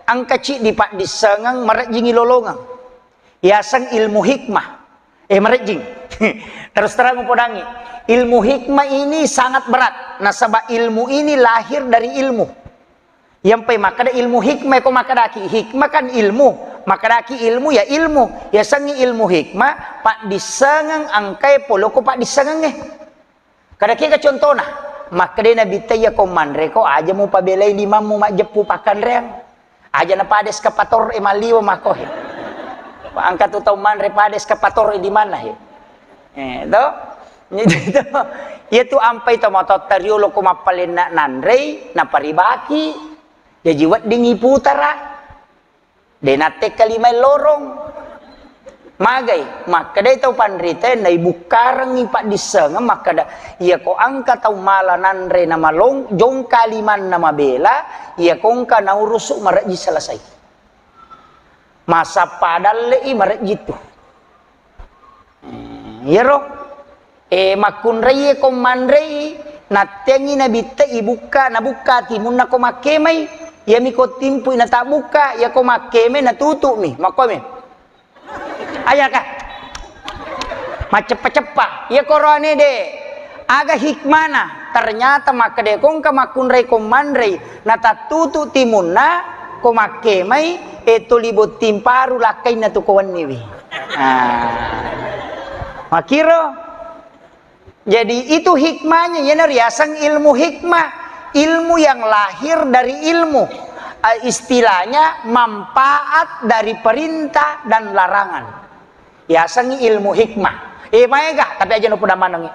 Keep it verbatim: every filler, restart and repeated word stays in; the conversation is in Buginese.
Engka ciddi paddissengeng marejjingi lolongeng. Yaseng ilmu hikmah. Eh, marejjing. Terus terang upodangi. Ilmu hikmah ini sangat berat. Nasaba ilmu ini lahir dari ilmu. Yampai makkeda ilmu hikmah, ko makkedaki hikmah kan ilmu. Makkedaki ilmu ya ilmu. Yasengngi ilmu hikmah, paddissengeng engkae poloko paddissengengnge. Kada kega contona, makkeda Nabitta, "Iya ko manre ko, aja mupabelai limammu majjeppu pakkanreang. Aja na pada eskapator e malliwa mako he. Engka tu tau manre pada eskapator e di mana he?" Eh, to? Itu, itu. Iya tu ampai to mototta riolo ko mappalenna nanrei, naparibaki. Jaji weddingi putara. De nattekka limai lorong. Magai, makkedai tau panrita, naibukkarengngi paddissengeng, makkeda, "Iya ko engka tau mala nanre namalong, jongka limanna mabela, iya ko engka naurusu marejji selesai. Masappa dalle'i marejji tu." Eh, iyaro. Eh, makkunraie ko manrei, natteangngi Nabitta ibukka, nabukka timunna ko makkemai, iyami ko timpui natabbukka, iya ko makkemai natutu'mi, makkuami. Ayaka. Macceppa-ceppa. Iya koroane de. Aga hikmana? Ternyata makkeda ko engka makkunrai ko manrei, natattutu timunna ko makkemai, eh, tuli botting paru lakkainna tu ko wenniwi. Ah. Makiro. Jadi, itu hikmahnya, iyana riaseng ilmu hikmah, ilmu yang lahir dari ilmu. Eh, istilahnya manfaat dari perintah dan larangan. Yasengngi ilmu hikmah. Eh, maega, tapi aja nupoda manengngi.